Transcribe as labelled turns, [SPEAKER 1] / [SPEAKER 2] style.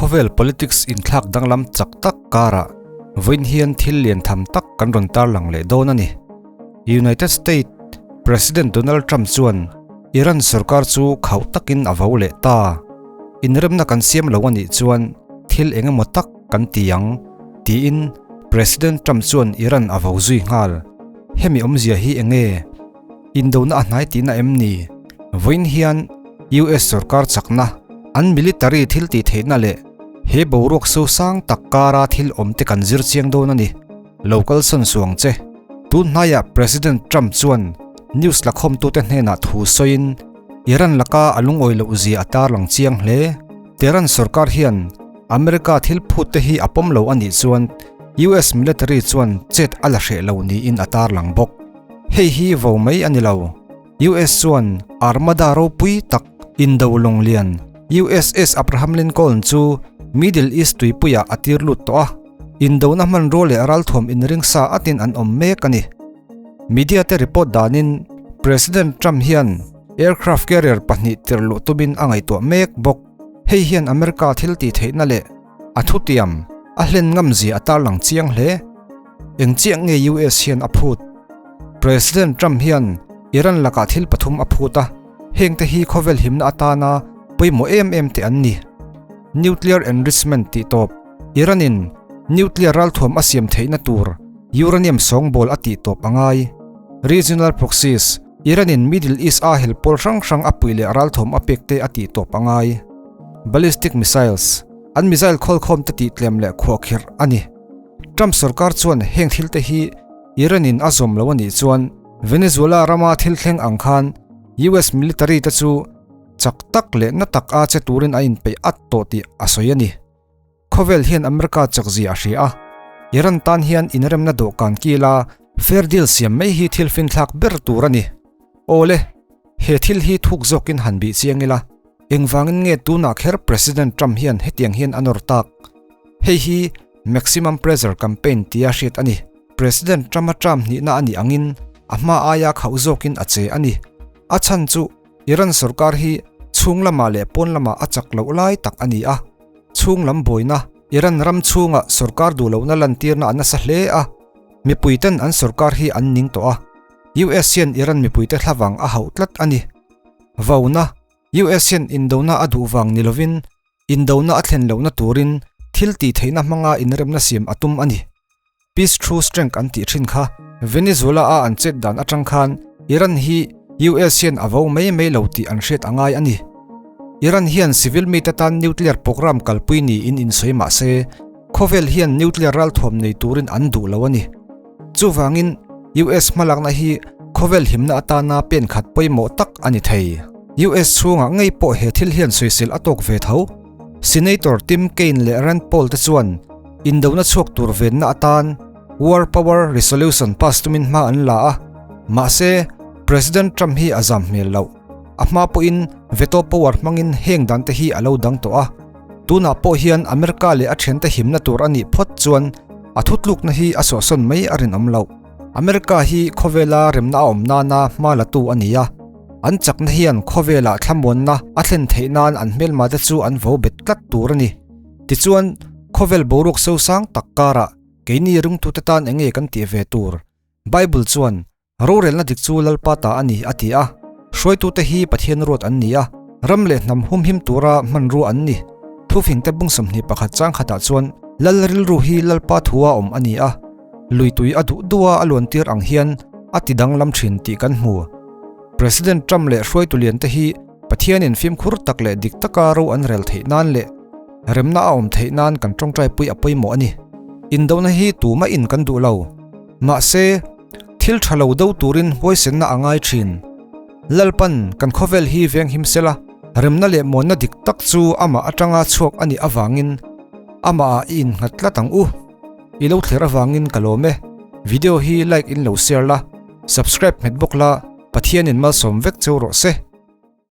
[SPEAKER 1] Khawvel politics inthlak danglam chak tak karah vawiin hian thil lian tham tak kan rawn tarlang leh dawn a ni. United States President Donald Trump chuan Iran sorkar chu khauh takin a vo leh ta. Inremna kan siam lo a nih chuan thil eng emaw tak kan ti ang, tiin President Trump chuan Iran a vo zui nghal. Hemi awmzia hi eng nge? Indona a hnai tihna em ni? Vawiin hian US sorkar chakna, an military thil tih theihna leh he boruak sosang tak kara thil awm te kan zir chiang dawn a ni. Lo kal sawn suang che. Tun hnaiah President Trump chuan news lakhawmtute hnenah thu sawiin Iran laka a lungawi loh zia a tarlang chiang hle. Tehran sorkar hian America thil phut te hi a pawm lo a nih chuan US military chuan chet a la hreh lo niin a tarlang bawk. Hei hi vo mai a ni lo. US chuan Armada ropui tak indo lawng lian USS Abraham Lincoln chu Middle East tuipuiah a tir lut tawh a, indona hmanrua leh ralthuam inringsa atin an awm mek a ni. Media te report danin President Trump hian aircraft carrier pahnih tirhluh tumin a ngaihtuah mek bawk. Hei hian America thil tih theihna leh a thutiam a hlen ngam zia a tarlang chiang hle. Eng chiah nge US hian a phut? President Trump hian Iran lakah thil pathum a phut a, hengte hi khawvel himna atana pawimawh em em te an ni. Nuclear enrichment tih tawp, Iran-in nuclear ralthuam a siam theihna tur uranium sawngbawl a tih tawp a ngai. Regional proxies, Iran-in Middle East-a hel pawl hrang hrang a puih leh ralthuam a pek te a tih tawp a ngai. Ballistic missiles, An missile khawlkhawm te tih tlem leh khuahkhirh a ni. Trump sorkar chuan heng thil te hi Iran-in a zawm lo a nih chuan Venezuela rama thil thleng ang khan US military te chu chak tak leh na tak a che turin a inpeih at tawh tih a sawi a ni. Khawvel hian America chakzia a hria a, Iran tan hian inremna dawhkan kila fair deal siam mai hi thil finthlak ber tur a ni. Awle, he thil hi thuk zawkin han bih chiang ila, engvangin nge tunah kher President Trump hian hetiang hian a nawr tak? Hei hi Maximum Pressure Campaign tia hriat a ni. President Trump-a term hnihna a nih angin a hma aia khauh zawkin a che a ni. A chhan chu Iran sorkar hi chhung lamah leh pawn lamah a chak loh lai tak a ni a. Chhung lam buaina, Iran ram chhunga sorkar duh lohna lantirna a nasa hle a. Mipuiten an sorkar hi an ning tawh a. US hian Iran mipuite thlavang a hauh tlat a ni. Vauna, US hian indona a duh vang ni lovin Indona a thlen lohna turin thil tih theihna hmanga inremna siam a tum a ni. Peace through strength an tih thin kha Venezuela a an chet dan atang khan Iran hi US hian a vo mai mai lo tih an hriat a ngai a ni. Iran hian civil mite tan nuclear program kalpui niin insawi mah se, khawvel hian nuclear ralthuam nei turin an duh lo a ni. Chuvangin, US hmalakna hi khawvel himna atana pen khat pawimawh tak a ni thei. US chhungah ngei pawh he thil hian sawisel a tawk ve tho. Senator Tim Kaine leh Rand Paul te chuan indona chhuak tur venna atan War Power Resolution pass tumin hma an la a, mahse, President Trump hi a zam hmel loh. A hma pawhin veto power hmangin heng dante hi a lo dang tawh a. Tunah pawh hian America leh a thiante himna tur a nih phawt chuan a thutlukna hi a sawhsawn mai a rinawm loh. America hi khawvela remna a awm nana hma latu a ni a, an chakna hian khawvelah thlamuanna a thlen theih nan an hmelmate chu an vo bet tlat tur a ni. Tichuan, khawvel boruak sosang tak karah keini ringtute tan enge kan tih ve tur? Bible chuan Rorelna dik chu Lalpa ta a ni, a ti a. Hruaitute hi Pathian ruat an ni a, ram leh hnam humhim tura hmanrua an ni. Thufingte bung 21 chang khatah chuan Lal rilru hi Lalpa thua awm a ni a, lui tui a duh duha a luantir ang hian a ti danglam thin tih kan hmu. President Trump leh hruaitu liante hi Pathianin fimkhur tak leh dik taka ro an rel theih nan leh remna a awm theih nan kan tawngtaipui a pawimawh a ni. Indona hi tumah in kan duh lo. Mahse, thil tha lo do turin huaisenna a ngai thin. Lalpan kan khawvel hi veng him sela, remna leh muanna dik tak chu amah atanga chhuak a nih avangin amahah i innghat tlat ang u. I lo thler avangin ka lawm e. Video hi like in lo share la, subscribe nghet bawk la, Pathianin malsawm vek cheu rawh se.